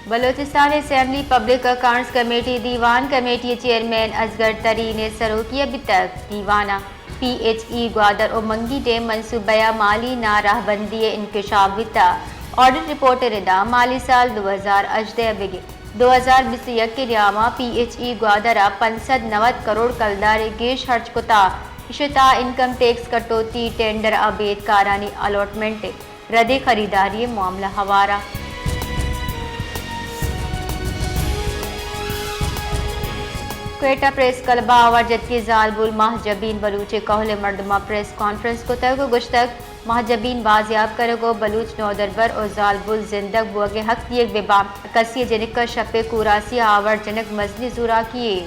Balochistan assembly public accounts committee دیوان، committee chairman Asghar ترین سروکی ءَ بیتگ۔ دیوان ءَ پی ایچ ای گوادر و منگی ڈیم منصوبہ ءِ مالی ناراہبندی ءِ انکشاف بیتگ۔ آڈٹ رپورٹ ءِ ردا مالی سال دو ہزار ہژدہ ءَ بگر دو ہزار بیست و یک ءِ نیام ءَ پی ایچ ای گوادر ءَ پنچ سد نود کروڑ کلدار ءِ گیش ہرچ کتگ۔ ایشی ءِ تہا انکم ٹیکس کٹوتی، ٹینڈر ءَ ابید کارانی الاٹمنٹ ءِ ردیں خریداری ءِ معاملہ ہوار اَنت۔ کوئٹہ پریس کلب ءَ آوار جتگیں زالبول ماہ جبین بلوچ ءِ کہول ءِ مردماں پریس کانفرنس کتگ و گوشتگ، ماہ جبین بازیاب کنگ و بلوچ نودربر و زالبول زندگ بوگ ءِ حق دیگ بہ باں۔ کسی ءِ جنک ءَ شپ ءِ کوراسی ءَ آوار جنگ مزنیں زوراکی یے۔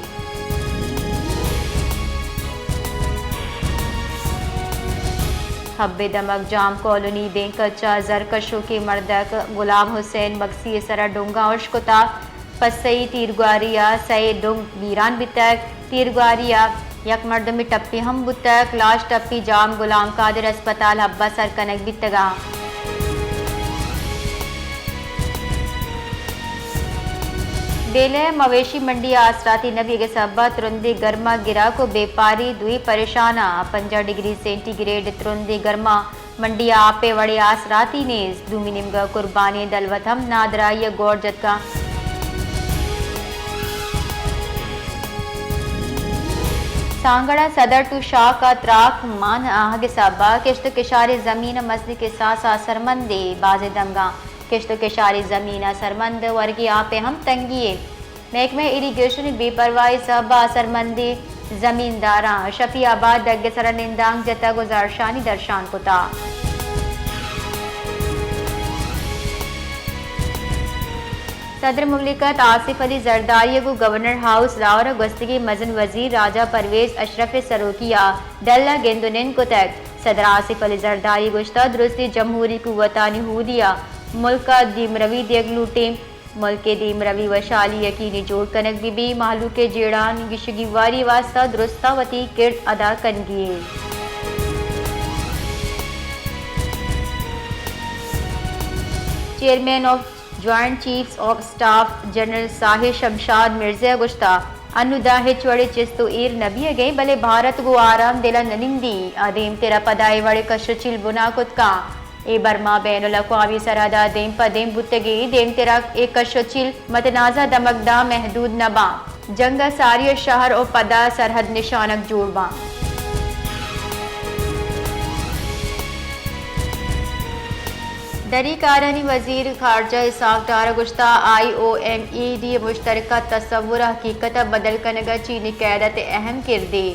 حب ءِ دمگ جام کالونی بینک ءَ چہ زر کشوکیں مردک غلام حسین مگسی ءِ سر ءَ ڈونگاں اشکتگ۔ پسئی تیرگواری ءَ سئے ڈونگ بیران بیتگ۔ تیرگواری ءَ یک مردمے ٹپی ہم بوتگ۔ لاش ٹپی جام غلام قادر ہسپتال حب ءَ سر کنگ بیتگ اَنت۔ بیلہ ءِ مویشی منڈی ءَ آسراتی نہ بیگ ءِ سبب ءَ ترندیں گرم ءَ گراک و بیپاری دوئیں پریشان اَنت۔ پنجاہ ڈگری سینٹی گریڈ ترندیں گرم ءَ منڈی ءَ آپ ءِ وڑیں آسراتی نیست۔ دومی نیمگ ءَ قربانی ءِ دلوت ہم نادراہی ءَ گور جتگ اَنت۔ سانگڑ ءَ صدر ٹو شاک ءَ تراک مان آہگ ءِ سبب ءَ کشت و کشاریں زمین ءَ مزنیں کساس ءَ اثرمند اِنت۔ بازیں دمگاں کشت و کشاریں زمین ءَ اثرمند، ورگی آپ ءِ ہم تنگی اِنت۔ محکمہ ایریگیشن ءِ بے پرواہی ءِ سبب ءَ اثرمندیں زمینداراں شفیع آباد ڈگ ءِ سرا نندانک جتگ و زہرشانی درشان کتگ۔ صدر مملکت آصف علی زرداری ءَ گوں گورنر ہاؤس لاہور ءَ گوستگیں مزن وزیر راجہ پرویز اشرف ءِ سروکی ءَ ڈل ءَ گند و نند کتگ۔ صدر آصف علی زرداری ءَ گوشتگ، درستیں جمہوری قوتانی ہودی ءَ ملک ءَ دیمروی دیگ لوٹیں۔ ملک ءِ دیمروی وشھالی یقینی جوڑ کنگ بہ بیت، مہلوک ءِ جیڑھانی گیشگیواری ءِ واستہ درستاں وتی کرد ادا کنگی اِنت۔ Chairman of joint chiefs of staff general Sahir Shamshad Mirza ءَ گوشتگ، انوں داں ہچ وڑیں چست و ایر نہ بیگ ءَ اِنت، بلے بھارت گوں آرام دل ءَ نہ نندیت۔ آ دیمتر ءَ پدا اے وڑیں کش و چیل بنا کت کنت۔ اے برما بین الاقوامی سرحد ءَ دیم پہ دیم بوتگی، دیمتر ءَ اے کش و چیل متنازع دمگ داں محدود نہ باں۔ جنگ ءَ ساری ءَ شہر و پدا سرحد نشانگ جوڑ باں۔ دری کارانی وزیر خارجہ اسحاق ڈار ءَ گوشتگ، آئی او ایم ای ڈی ءِ مشترکہ تصور ءَ حقیقت ءَ بدل کنگ ءَ چینی قیادت ءِ اہم کردے۔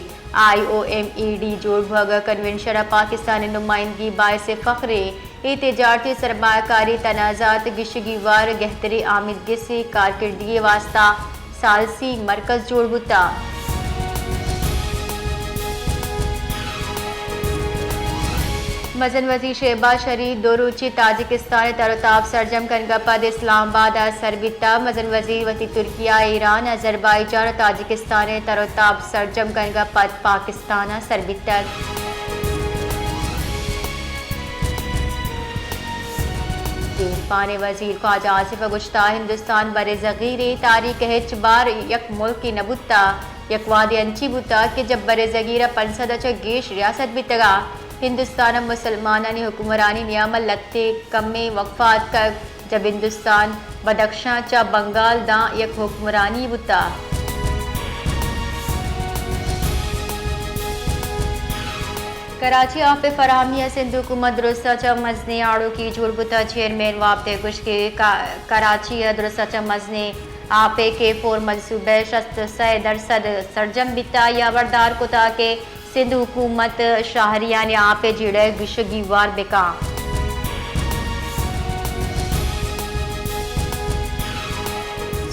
آئی او ایم ای ڈی جوڑ بوگ ءِ کنونشن ءَ پاکستان ءِ نمائندگی باعث فخرے۔ اے تجارتی سرمایہ کاری تنازعات گیشگیوار گہتریں آمیدگسیں کارکردگی ءِ واستہ ثالثی مرکز جوڑ بوتگ۔ مزن وزیر شہباز شریف دو روچی تاجکستان ءِ تر و تاب سرجم کنگ ءَ پد اسلام آباد ءَ سر بیتگ۔ مزن وزیر وتی ترکیہ، ایران، آذربائیجان و تاجکستان ءِ تر و تاب سرجم کنگ ءَ پد پاکستان ءَ سر بیتگ۔ دیمپان ءِ وزیر خواجہ آصف ءَ گوشتگ، ہندوستان برصغیر ءِ تاریخ ءَ ہچ بار یک ملکے نہ بوتگ، یک وہدے انچیں بوتگ کہ جب برصغیر ءَ پنچ سد ءَ چہ گیش ریاست بیتگ اَنت، ہندوستان ءَ مسلمانانی حکمرانی نیام ءَ لہتے کمیں وقفہ اتکگ۔ جب ہندوستان بدخشاں چہ بنگال داں یک حکمرانی بوتگ۔ کراچی ءَ آپ ءِ فراہمی ءَ سندھ حکومت درستاں چہ مزنیں آڑوکی جوڑ بوتگ۔ چیئرمین وابدہ ءَ گوشت کہ کا-، کراچی ءَ درستاں چہ مزنیں آپ ءِ کے فور منصوبہ ءِ شست ءُ سئے درسد سرجم بیتگ۔ آئی ءَ ہبردار کتگ کہ سندھ حکومت شہریانی آپ ءِ جیڑہ ءَ گیش ءُ گیوار بہ کنت۔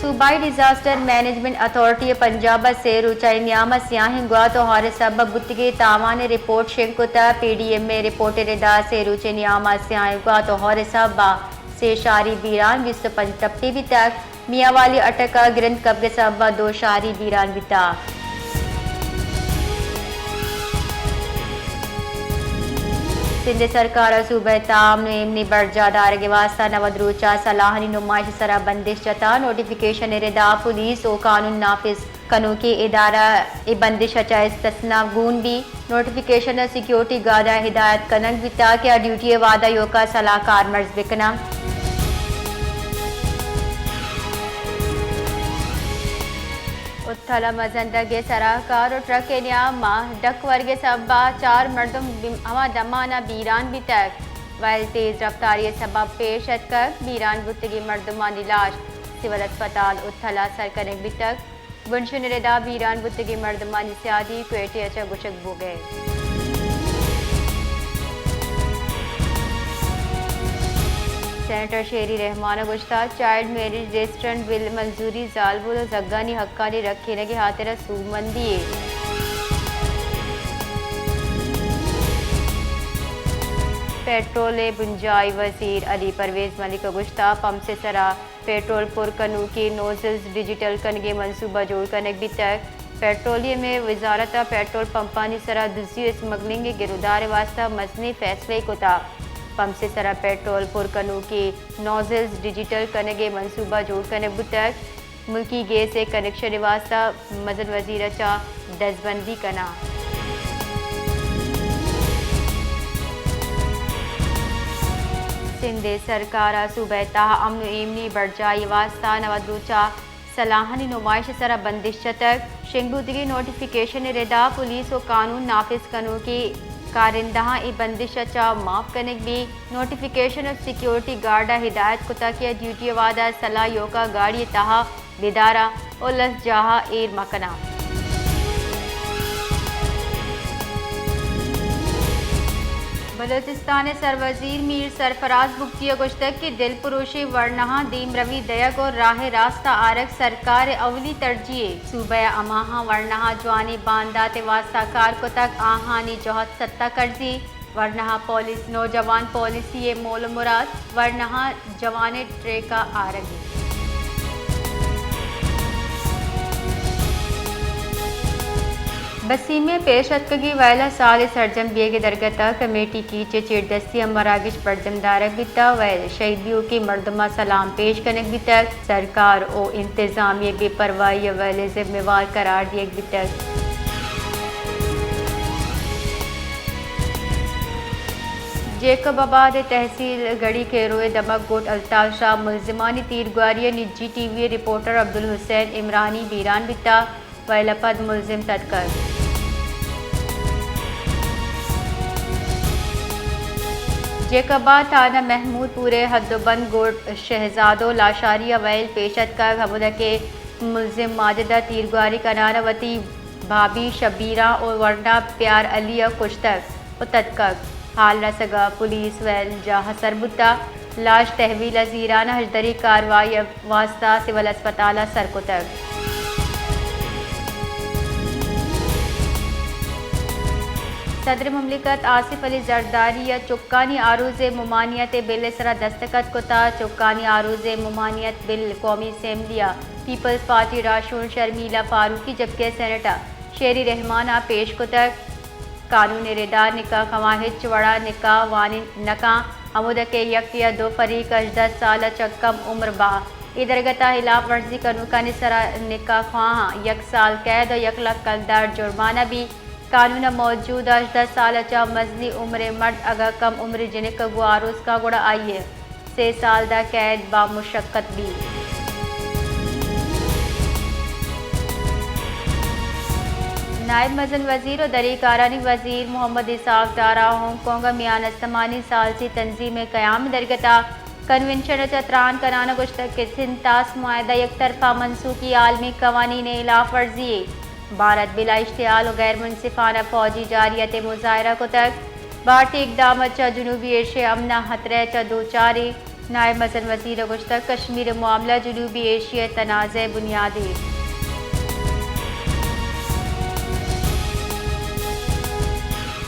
صوبائی ڈیزاسٹر مینجمنٹ اتھارٹی ءَ پنجاب ءَ سے روچانی نیام ءَ سیاہیں گوات ءُ ہار ءِ سبب ءَ بوتگیں تاوان ءِ رپورٹ شنگ کتگ۔ پی ڈی ایم ءِ رپورٹ ءِ ردا سے روچے نیام ءَ سیاہیں گوات ءُ ہار ءِ سبب ءَ سے شاری بیران، بیست ءُ پنچ ٹپی بیتگ۔ میاوالی اٹک ءَ گرند کپگ ءِ سبب ءَ دو شاری بیران بیتگ۔ سندھ سرکار ءَ صوبہ ءِ تہا امن ءُ ایمنی برجاہ دارگ ءِ واستہ نود روچ ءَ سلاہانی نمائش ءِ سرا بندش جتا۔ نوٹیفکیشن ءِ ردا پولیس ءُ قانون نافذ کنوکیں ادارہ اے بندش ءَ چہ استثنا گون بی۔ نوٹیفکیشن ءَ سیکیورٹی گارڈاں ہدایت کنگ بیتگ کہ آ ڈیوٹی ءِ وہد ءَ ایوک ءَ سلاہ کارمرز بکناں۔ اتھل ءَ مزن ڈگے سرا کار ءُ ٹرک ءِ نیام ءَ ڈک ورگ ءِ سبب ءَ چار مردم بیم-، ہما دمان ءَ بیران بیتگ۔ ویل تیز رفتاری ءِ سبب پیش اتکگ۔ بیران بوتگیں مردمانی لاش سول اسپتال اتھل ءَ سر کنگ بیتگ۔ بنشون ءِ ردا بیران بوتگیں مردمانی سیادی کوئٹہ ءَ چہ گوشگ بوگ ءَ۔ سینیٹر شیری رحمان ءَ گوشتگ، چائلڈ میرج ریسٹرنٹ بل منظوری زالبول ءُ زھگانی حقانی رکھینگ ءِ ہاترا سوبمندی یے۔ پیٹرول ءِ بنجاہی وزیر علی پرویز ملک ءَ گوشتگ، پمپس ءِ سرا پیٹرول پر کنوکیں نوزلز ڈیجیٹل کنگ ءِ منصوبہ جوڑ کنگ بیتگ۔ پیٹرولیم ءِ وزارت ءَ پیٹرول پمپانی سرا دزی ءُ اسمگلنگ ءِ گرودار ءِ واستہ مزنیں فیصلہ ئے کتگ۔ پمپس ءِ سرا پیٹرول پر کنوکیں نوزلز ڈیجیٹل کنگ ءِ منصوبہ جوڑ کنگ بوتگ۔ ملکی گیس ءِ کنکشن ءِ واستہ مزن وزیر ءَ چہ دزبندی کناں۔ سندھ ءِ سرکار ءَ صوبہ ءِ تہا امن ءُ ایمنی برجاہی ءِ واستہ نود روچ ءَ سلاہانی نمائش ءِ سرا بندش جتگ۔ شنگ بوتگیں نوٹیفکیشن ءِ ردا پولیس ءُ قانون نافذ کنوکیں کارندہاں اے بندش ءَ چہ معاف کنگ بیت۔ نوٹیفکیشن ءَ سیکیورٹی گارڈ ءَ ہدایت کتگ کہ آ ڈیوٹی ءِ وہد ءَ سلاہ ایوک ءَ گاڑی ءِ تہا بداراں ءُ لس جاہ ءَ ایر مکناں۔ بلوچستان ءِ سروزیر میر سرفراز بگٹی ءَ گوشتگ کہ دلپروشیں ورناہاں دیمروی دئیگ ءُ راہ ءِ راست ءَ آرگ سرکار ءِ اولی ترجیحے۔ صوبہ ءِ ہماہاں ورناہاں جوانیں باندات ءِ واستہ کار کتگ، آہانی جہد ستک ارزی۔ ورناہاں پالیس، نوجوان پالیسی ءِ مول ءُ مراد ورناہاں جوانیں ٹریک ءَ آرگ اِنت۔ بسیم ءِ پیش اتکگیں ویل ءِ سال ءِ سرجم بیگ ءِ درگت ءَ کمیٹی کیچ ءِ چیردستی ءَ مراگش برجم دارگ بیتگ۔ ویل شہید بیوکیں مردماں سلام پیش کنگ بیتگ۔ سرکار ءُ انتظامیہ ءِ بے پرواہی ءَ ویل ءِ ذمہ وار قرار دیگ بیتگ۔ جیکب آباد ءِ تحصیل گڑی کیرو ءِ دمگ گٹ الطاف شاہ ملزمانی تیرگواری ءَ نجی ٹی وی ءِ رپورٹر عبدالحسین عمرانی بیران بیتگ، ویل ءَ پد ملزم تتکگ۔ جیکب آباد تھانہ محمود پور ءِ حد ءُ بند گٹ شہزادو لاشاری ءَ ویل پیش اتکگ، ہمودا کہ ملزم ماجد ءَ تیرگواری کنان ءَ وتی بھابی شبیرہ ءُ ورنا پیار علی ءَ کشتگ ءُ تتکگ۔ ہال رسگ ءَ پولیس ویل جاہ ءَ سر بوتگ۔ لاش تحویل ءَ زیران ءَ ہژدری کاروائی ءِ واستہ سول اسپتال ءَ سر کتگ۔ صدر مملکت آصف علی زرداری ءَ چکانی آروزی ممانعت ءِ بل ءِ سرا دستخط کتگ۔ چکانی آروزی ممانعت بل قومی اسمبلی ءَ پیپلز پارٹی ءِ راہشون شرمیلا فاروقی جبکہ سینیٹر شیری رحمان ءَ پیش کتگ۔ قانون ءِ ردا نکاح خواہاں ہچ وڑا نکاح وانینت نہ کنت، ہمودا کہ یک یا دو فریق ہژدہ سال ءَ چہ کم عمر باں۔ اے درگت ءَ ہلاپ ورزی کنوکانی سرا نکاح خواہاں یک سال قید ءُ یک لکھ کلدار جرمانہ بیت۔ قانون ءَ موجود ہژدہ سال ءَ چہ مزنیں عمر ءِ مرد اگاں کم عمری جنک ءَ گوں آروس کنت گڑا آئی ءَ سے سال داں قید بامشقت بیت۔ نائب مزن وزیر ءُ دری کارانی وزیر محمد اسحاق ڈار ءَ ہانگ کانگ ءَ میان استمانی ثالثی تنظیم ءِ قیام ءِ درگت ءَ کنونشن ءَ چہ تران کنان ءَ گوشتگ کہ سندھ طاس معاہدہ یک طرفہ منسوخی عالمی قوانین ءِ ہلاپ ورزی یے۔ بھارت بلا اشتعال ءُ غیر منصفانہ فوجی جارحیت ءِ مظاہرہ کتگ۔ بھارتی اقدام ءَ چہ جنوبی ایشیا ءِ امن ءَ خطرہ ءَ چہ دوچار ایں۔ نائب مزن وزیر ءَ گوشتگ، کشمیر ءِ معاملہ جنوبی ایشیا ءِ تنازع ءِ بنیاد ایں۔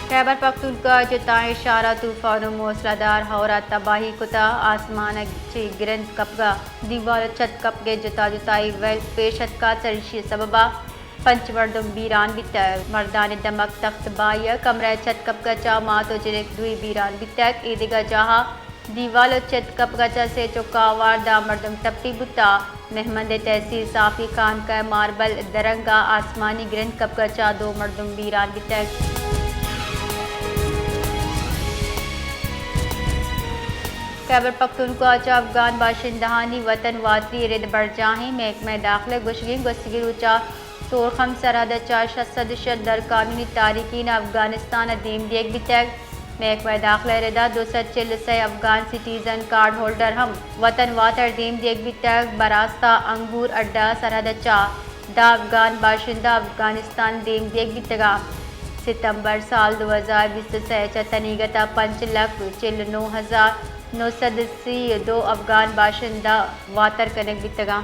خیبر پختونخوا ءِ جتائیں شہراں طوفان ءُ موسلادھار ہور ءَ تباہی کتگ، آسمان ءَ چہ گرند کپگ ءُ دیوال ءُ چھت کپگ ءِ جتا جتائیں ویل پیش اتکگ، سرشی ءِ سبب ءَ پنچ مردم بیران بیتگ۔ مردان دمگ تخت بائی ء کمرہ ء چت کپگ ء چہ مات و جنک دوئی بیران بیتگ۔ اے دگہ جاہ ء دیوال و چت کپگ ء چہ سے چکاں ہوار دہ مردم ٹپی بوتگ۔ مہمند ء تحصیل صافی خانقاہ ء ماربل درنگ ء آسمانی گرند کپگ ء چہ دو مردم بیران بیتگ۔ خیبر پختونخوا ء چہ افغان باشندہانی وطن واتری ء رد برجاہیں۔ محکمہ داخلہ ء گوشگ انت گوستگیں روچ ء تورخم سرحد ء چہ شش سد ء شش درکانونی تارکین افغانستان ء دیم دیگ بیتگ۔ محکمہ داخلہ ء ردا دو سد چل ء سئے افغان سٹیزن کارڈ ہولڈر ہم وطن واتر دیم دیگ بیتگ۔ براستہ انگور اڈہ سرحد ء چہ دہ افغان باشندہ افغانستان دیم دیگ بیتگاں۔ ستمبر سال دو ہزار بیست ء سئے ء چہ تنیگت ء پنچ لکھ چل ء نو ہزار نو سد ء سی ء دو افغان باشندہ واتر کنگ بیتگاں۔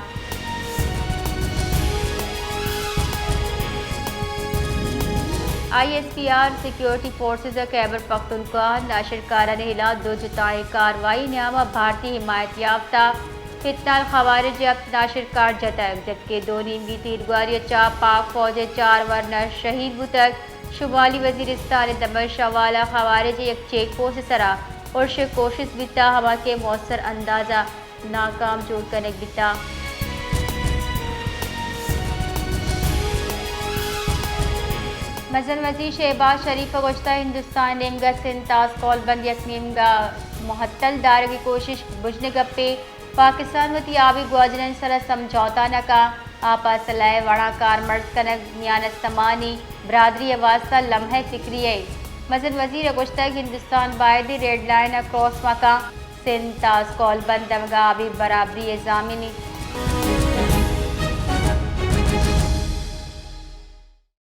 I S P R security forces ء خیبر پختونخوا ء ناشرکارانی ہلاپ دو جتائیں کاروائی نیام ء بھارتی حمایت یافتہ فتنال خوارج ء ہپت ناشرکار جتگ، جبکہ دو نیمگی تیرگواری ء چہ پاک فوج ء چار ورنا شہید بوتگ۔ شمالی وزیرستان ء دمگ شوال ء خوارج ء یک چیک پوسٹ ء سرا ارش ء کوشست بیتہ، ہما کہ موثر انداز ء ناکام جوڑ کنگ بیتہ۔ مزن وزیر شہباز شریف ء گوشتہ، ہندوستان ء نیمگ ء سندھ تاز قول بند یک نیمگ ء مہتل دارگ ء کوشش بژن گپے۔ پاکستان وتی آبی گواجنانی سرا سمجھوتہ نہ کن، آ پہ اسلحہ ء وڑاں کارمرز کنگ میان استمانی برادری ء واستہ لمحہ فکری ء۔ مزن وزیر ء گوشتگ، ہندوستان بایدیں ریڈ لائن ء کراس مہ کن، سندھ تاز قول بند دمگ ء آبی برابری ء ضامن انت۔